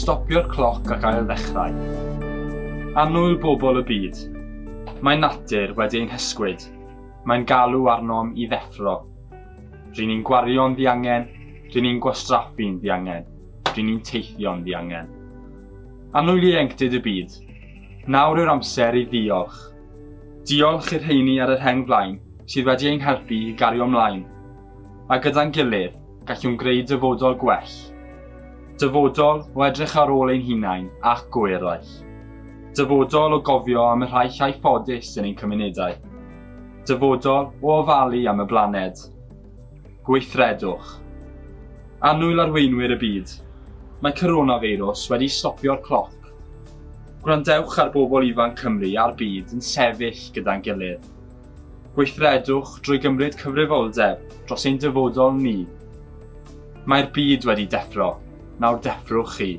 Stopio'r cloc ac ail-ddechrau. Annwyl bobl y byd. Mae natur wedi ein hysgwyd. Mae'n galw arnom i ddeffro. Ry'n ni'n gwario'n ddiangen, ry'n ni'n gwastraffu'n ddiangen, ry'n ni'n teithio'n ddiangen. Annwyl ieuenctid y byd. Nawr yw'r amser i ddiolch. Diolch i'r rheini ar y rheng flaen sydd wedi ein helpu i gario mlaen. A gyda'n gilydd, gallwn greu dyfodol gwell. Dyfodol o edrych ar ôl ein hunain ac o eraill. Dyfodol o gofio am y rhai llai ffodus yn ein cymunedau. Dyfodol o ofalu am y blaned. Gweithredwch. Annwyl arweinwyr y byd, mae coronafeirws wedi stopio'r cloc. Gwrandewch ar bobl ifanc Cymru a'r byd yn sefyll gyda'n gilydd. Gweithredwch drwy gymryd cyfrifoldeb dros ein dyfodol ni. Mae'r byd wedi deffro, nawr deffrwch chi.